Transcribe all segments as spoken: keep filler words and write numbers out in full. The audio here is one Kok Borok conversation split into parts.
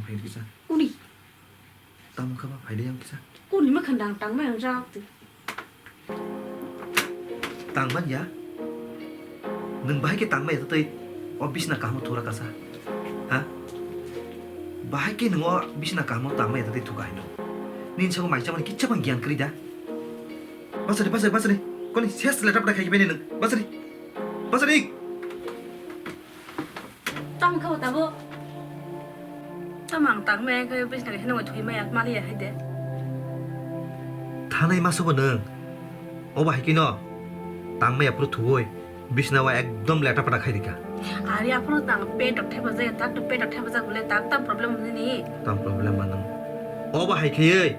Phaidi kisa. Kuni? Tamo kha ba phaidi yang kisa. Kuni ma khandang tang ma yang jak tu. Tang man ya? Nwng bahai khe tang ma ya tei o bisna kahmo thura kasa. Ha? Bahai khe nwng o bisna kahmo tang ma ya tei thuka hino. Nini sabo mai chamani kicha bang gyan kri da. Basari, basari, basari. Koni ses letra pada khai bini nwng. Basari. Basari. Tamo kha bo tabuk. Tamo ang tang maya khe bisna kaisa nungwi thwi maya mali ya hai de. Thanai ma subo nwng. Obo hai khe no. Tang maya phuru thuwi. Bisna wa ekdom leta pata khai rika. Ari aphuru tang petok thepajak, tak to petok thepajak bole tak tam problem hwnwi ni. Tam problem ma nwng. Obo hai khe ei.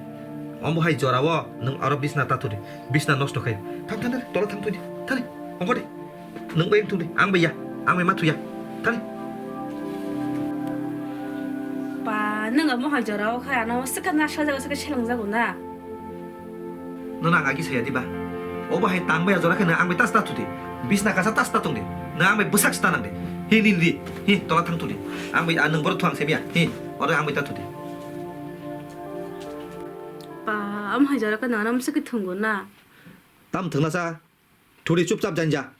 Obo hai jora o nwng aro bisna ta thudi. Bisna nosto khai. Thang thang thang. Tola thang thudi. Thang. Ongko de. Nwng bai wngthung di, ang bai ya, ang bai ma thuya. Thani. Ba, nwng amo hai jora o kha, ano swkang na sajak, swkang seleng jago na. Nono ang agi saya di ba. Obo hai tang bai jora khe nwng ang bai tas ta thudi. Bisna kasa tas ta tong di. Nwng ang bai bwsak sta nang di. Hi ni di. Hi tola thang thudi. Ang bai, ah, nwng boro thuang se biya. Hi, oro ang bai ta thudi. Ba, amo hai jora khe nwng ano swkang thwnggo na. Tam thwngna sa. Thudi chupchap janja.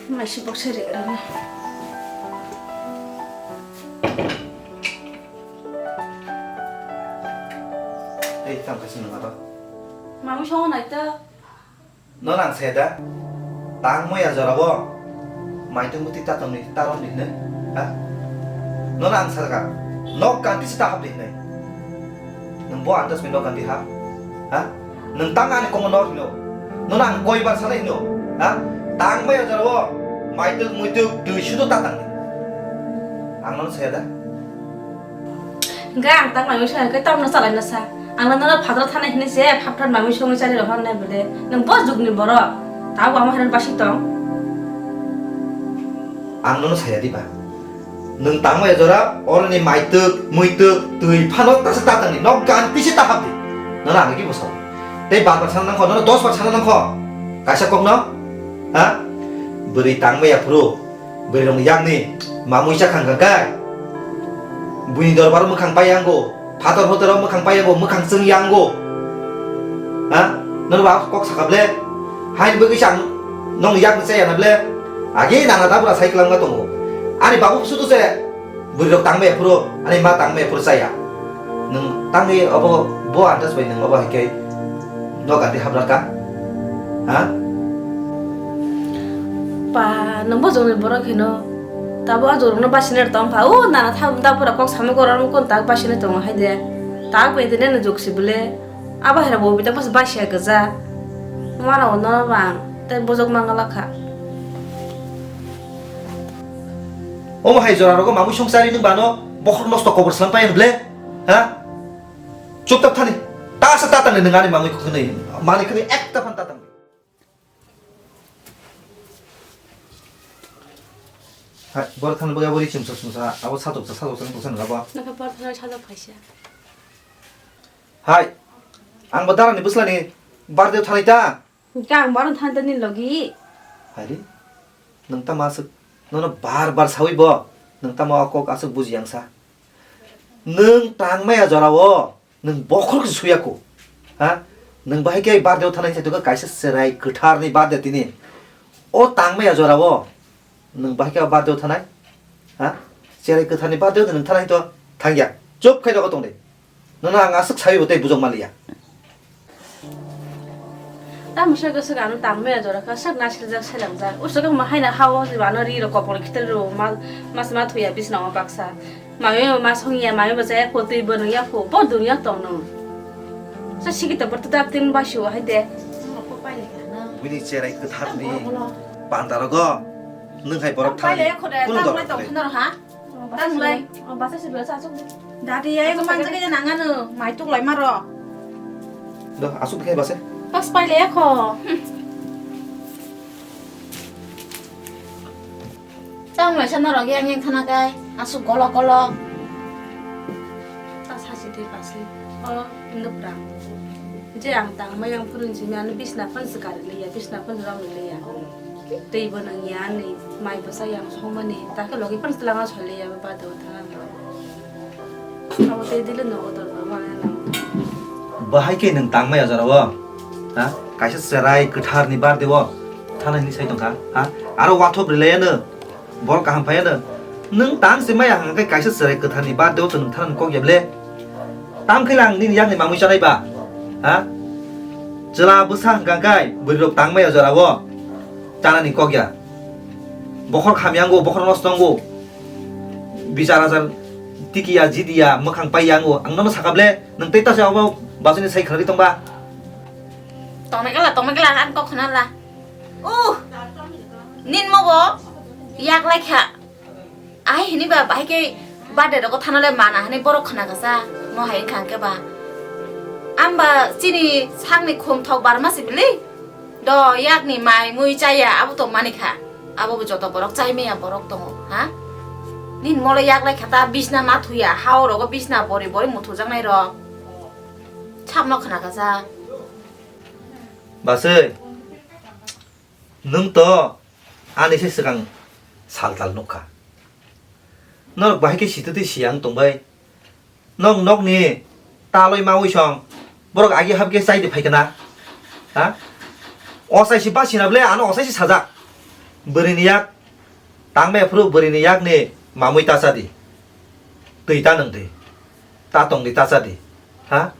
Maisi boksa ri rana. Ei, tam kaisa nang aro. Mami songo nai ta. No nang saya da. Tang moya jora bo. Maitung muti ta tongni, ta romni hinwi, ha? Nono ang sakha, nok kanti se ta hapdi hinwi. Nwng bo andas bai nok kanti ha? Ha? Nwng tang ani komo nor hino. Nono ang koi bar sanai hino, ha? Tang bai o jora o maituk muituk twi sudo ta tangni. Ang nono saya da. Hingke ang tak mai wngsa hingke tamno chalaina sa. Ang nono phataro thanai hinui se phataro nangwi songwi chari rohor nai bwle. Nwng bo jugni borok. Tabuk amo hai basi tong. Ang nono saya diba. Nwng tangmaya jora oroni maituk, muituk, twi phano tasa tatangni nok ganti se tahapdi. Nono ang ki bosong. Tei bar bar sana nangkho, nono dos bar sana nangkho. Kaisa kokno? Ha? Bwrwi tangmaya phuru. Bwrwi rokni yakni mamui cha khang kha kai. Buini dorbar mwkhang pai yango, phator hotor mwkhang pai yango, mwkhang chwng yango. Ha? Nono ba kok sakha ble? Hain bwgwi chang nong yakni cha yana ble? Agi nana da bura sai klam ga tongo. Ani babu sudu se bwrwi rok tang bai phuru, ani ma tang bai phuru chaya. Nwng tangwi obo bo andas bai nwng obo hai khe no gari hablar ka? Ha? Pa, nwng bo jongni borok hino. Tabo a jorokno basina tong kha. O nana tha da pura kok samung koron kon tak basina tongo hai de. Tak bai de ne jok si bole. Abo hera bo bita bas basia gaja. Mana o no bang. Tei bojok mangala kha. Omo hai jora rogo mamui song chari nwng bano bokhorok nosto kobor slam pai ble. Ha? Chuptap thani. Ta sa ta tangni nwng ani mamui khwnwi. Mani khwnwi ekta phan ta tangni. Hai, bor than boya bori chimsa chimsa. Abo satok sa satok sa toksa nwng abo. Nokha bor than sajak phaisa. Hai. Ang bo darani bwslani birthday thanai ta. Kang bor than ta ni logi. Hai ri. Nwng tamo aswk, nono bar bar sawi bo, nwng tamo o kok aswk buji yang sa. Nwng tang maya jora o, nwng bokhorok se suya ko. Ha? Nwng bahai khe birthday o thanai se, kaisa cherai kwthar ni birthday tini. O tang maya jora o, nwng bahai khe birthday o thanai? Ha? Cherai kwthar ni birthday o nwng thanai to thangya. Chup khai rogo tong de. Nono ang aswk sawi bo tei bujok manliya. Tamo se gosok ano tangmaya jora kha sak na siljak selangjak. Usuk ma haina hao jiba ano ri ro kopor khitel ro ma mas ma thuya bisna o baksa. Mami ma songya mami ba jaya ko twi bo nungya ko bo dunya tong no. Sa sigi to borto dap tin ba shu hai de. Bini cherai kwthar ni panda rogo nwng hai borok thani. Paile khode kuno tamo dorkar tong khne. Khno ha. Tang lai, o basa si basa asuk di. Dadi ya, eko manjak ya nangano, mai tuk lai maro. Do, asuk dikhai basa. Pas pai le kho. Tang lai sana rok yang yang thana kai, asuk golo golo. Ta sasi tei pasli. O, indo prang. Je ang tang mai yang purun simi ano bisna phan sekar le ya, bisna phan rong le ya. Tei bo nang ya ni, mai basa yang song mani, ta khe logi phan selang sole ya ba do thang. Abo tei dile no odor ba ma na. Bahai khe nwng tang maya jora o? Ha? Kaisa cherai kwthar ni birthday o thana hini sai tongkha. Ha? Aro wathop rwlai ano. Bol kaham phai ano. Nwng tang se maya hwnkha khe kaisa cherai kwthar ni birthday o to nwng thana ni kok ya ble? Tam khe lang nini yak ni mamui chanai ba? Ha? Chwla bwsa hwnkha khe bwrwi rok tang maya jora o. Chana ni kok ya. Bokhor kham yango, bokhor nosto wngo. Bichar ajar tikiya, jidiya, mwkhang pai yango. Ang nono sakha ble, nwng tei ta se abo basuni sai khwlai tongba. Tongna gala, tongna gala, ang kok khna la. Uh, nin mo bo yak lai kha. Ai hini ba, bahai ke birthday rogo thana le mana hani borok khna kasa. Mo hai khang ke ba. Amba chini sakni khum thok barma si bili. Do yakni mai mui chaya abo tong mani kha. Abo bo joto borok chai meya borok tongo, ha? Nin molo yak lai khata bisna ma thuya, hao rogo bisna bori bori muthujaknai rok. Sabno khna kasa. Basui, nwng to ani se swkang sal tal nukha. Norok bahai khe sitwtwi siyang tongbai. Nok nokni taloi maui song borok agi hapkhe chai di phaikana. Ha? Osai si basina ble ano osai si sajak. Bwrwini yak tangmaya phuru bwrwini yakni mamui ta cha di. Twi ta nwng di. Ta tong di ta cha di. Ha?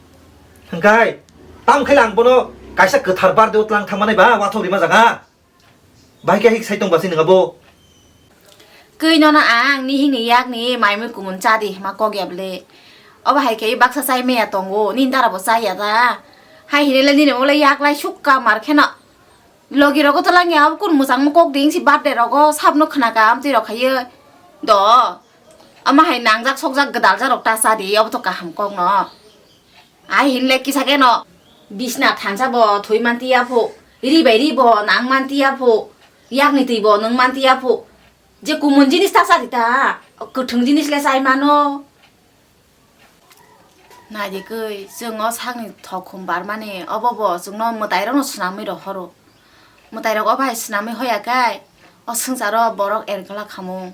Hwnkhe tam khe lang bono kaisa kwthar birthday o tlang thangmanai ba wathok rima jaga. Bahai khe hai sai tong basi nwnga bo. Kwi nono ang nihini yakni maimui kumun cha di hima kok ya ble. Obo hai khe baksa chai meya tongo, nini dara bo chaya da. Hai hini le nini ole yak lai sukka mar kheno. Logi rogo to lang ya, kun mwchang mo kok ding si birthday rogo sabno khna ka amtwi rok khayo. Do. Ama hai nangjak sokjak gwdal jarok ta cha di, obo to kaham kok no. Ai hinle kisa khe no bisna thansa bo thwi man tiya phu, ri bai ri bo nang man tiya phu, yakni twi bo nung man tiya phu. Je kumun jinis ta cha di ta, kwthwng jinis le chai mano. Nai di kwi, chwng o sakni thok khum barmani, obo bo chwngno mwtairokno swnamwi rohoro. Mwtairok obo hai swnamwi hoya khe, o swngcharo borok er glak khamung.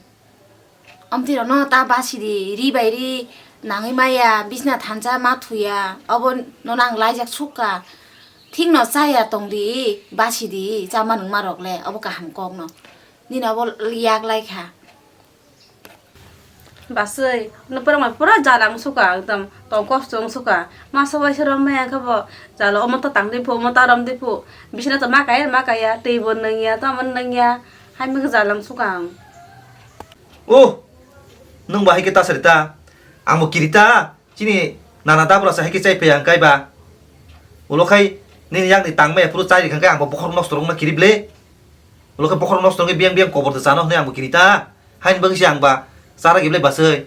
Amtwi rokno ta basi di, ri bai ri nangwi maya, bisna thansa ma thuya, obo nono ang laijak sukha. Thikno chaya tong di, basi di, chama nungma rok le, obo kaham kokno. Nini obo yak lai kha. Basui, no pura mai pura jalang suka, ekdom tong kosto wng suka. Masa bai se rom maya khe bo jalo, omo to tang di phu, omo ta rom di phu. Bisina to ma kaya, ma kaya, twi bo nung ya, tamo nung ya. Hai mung jalang suka ang. Oh, nung ba hai khe ta sari ta? Ang bo kiri ta. Chini nana tabra sa hai khe chai phai ang kai ba. Ulo khai nini yang ni tang maya phuru chai ri kha khe ang bo bokhorok nosto rok ma kiri ble. Ulo khe bokhorok nosto rok khe biyang biyang kobor de chano hwnwi ang bo kiri ta. Haini bagwi se ang ba chara gible basui.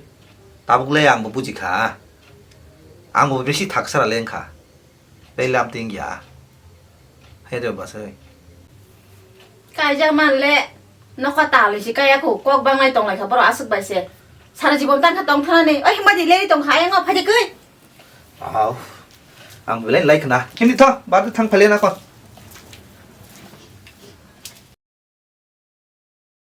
Tabuk le ang bo buji kha. Ang bo bisi thak sara le wng kha. Tei lam ting ya. Hai de basui. Kaijak man le nokha tali si kaya khu kok bang lai tong lai kha borok aswk bai se. Sara jibon tang kha tong thana ni. Oi himba di le tong kha yang o phai de kwi. Au. Ang belai lai khna. Himdi tho, bar thang phai le na ko.